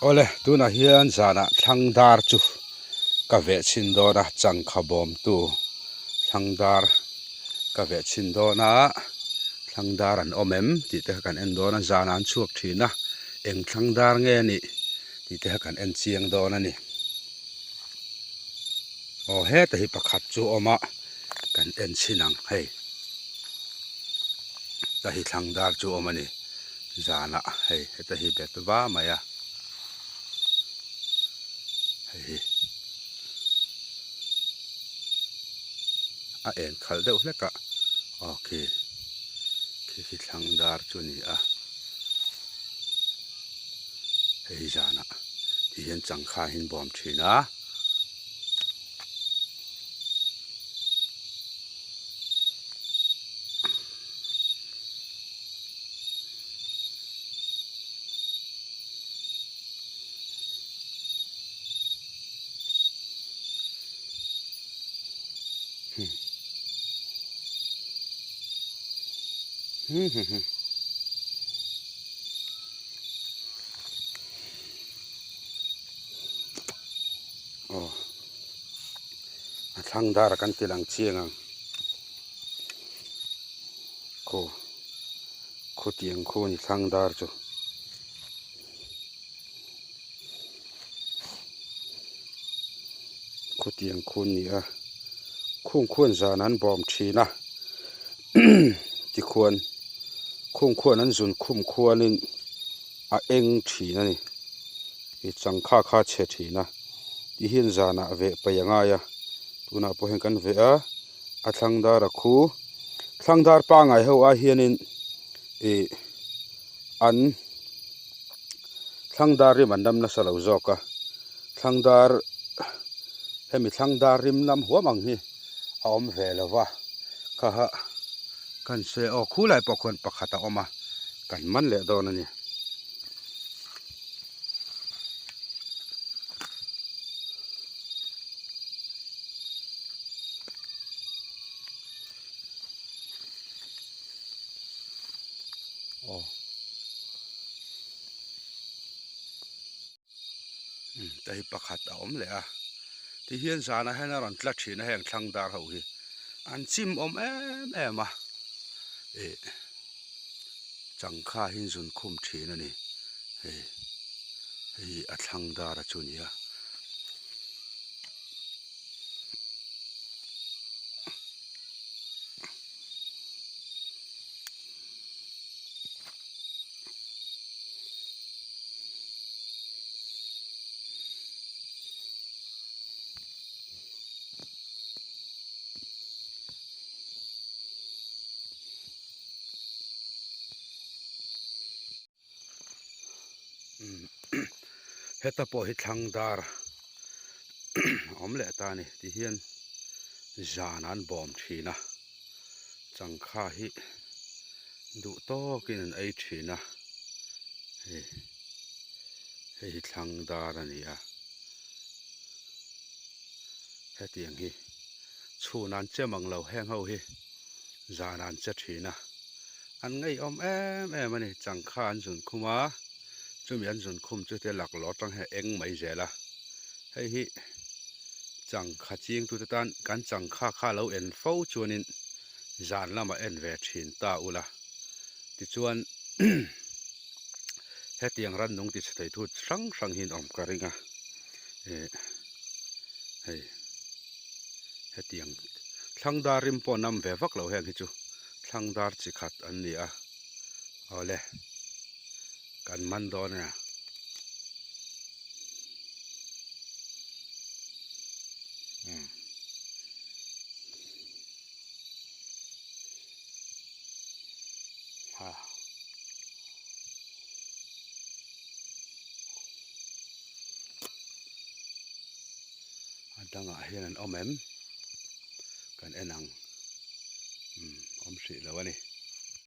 Awle, tunah hian zanah thlang dar chu ka veh chhin dawn a, changkha bawmtu thlang dar ka veh chhin dawn a, thlang dar an awm em tih te kha kan en dawn a, zanah an chhuak thin a, eng thlang dar nge a nih tih te kha kan en chiang dawn a ni. Aw heta hi pakhat chu a awm a, kan en chhin ang hei ta hi thlang dar chu a awm a ni. Zanah hei heta hi bet va mai a hei hi a en khalh deuh hlek a aw khi khi khi thlang dar chu a ni a hei hi zanah ti hian changkha hi an bawm thin a. Aw a thlang dar a kan ti lang chiang ang. Khaw khawtiang khaw ni thlang dar chu. Khawtiang khu an ni a, khung khuan zan an bawm thin a, tikhuan khung khuan an zun khum khuanin a eng thin a ni. Ih changkha kha a chhe thin a, tihian zanah veh paih a ngai a, tunah pawh hian kan veh a. A thlang dar a khu thlang dar pangai ho ai hianin ih an thlang dar rim an lam nasa lo zawk a thlang dar hemi thlang dar rim lam huam ang hi a awm ve lo va kha ha kan se aw khulai pawh khuan pakhat a awm a kan man leh dawn a ni. Aw umm te hi pakhat a awm leh a ti hian zanah hian a rawn tla thin a heng thlang dar ho hi an chim awm em em a ih changkha hi an zun khum thin a ni hei hei hi a thlang dar a chu a ni a. Heta pawh hi thlang dar a awm leh ta a ni ti hian zan an bawm thin a changkha hi duh tawkin an ei thin a hei hei hi thlang dar a ni a hetiang hi chhun an che mang lo heng ho hi zan an che thin a. An ngaihawm em em a ni, changkha an zun khum a, chumi an zun khum chu te laklawh atang hian a eng mai zel a, hei hi changkha chingtute tan kan changkha kha lo en fo chuanin zan lamah en ve thin ta ula, tichuan hetiang rannung ti chhe thei thu hrang hrang hi an awm ka ring a, eh hei hetiang thlang dar rim pawh an am ve vak lo heng hi chu. Thlang dar chi khat an ni a, awle kan man dawn a. Umm. Ha. A dangah hian an awm em? Kan en ang. Umm awm hrih lo a ni.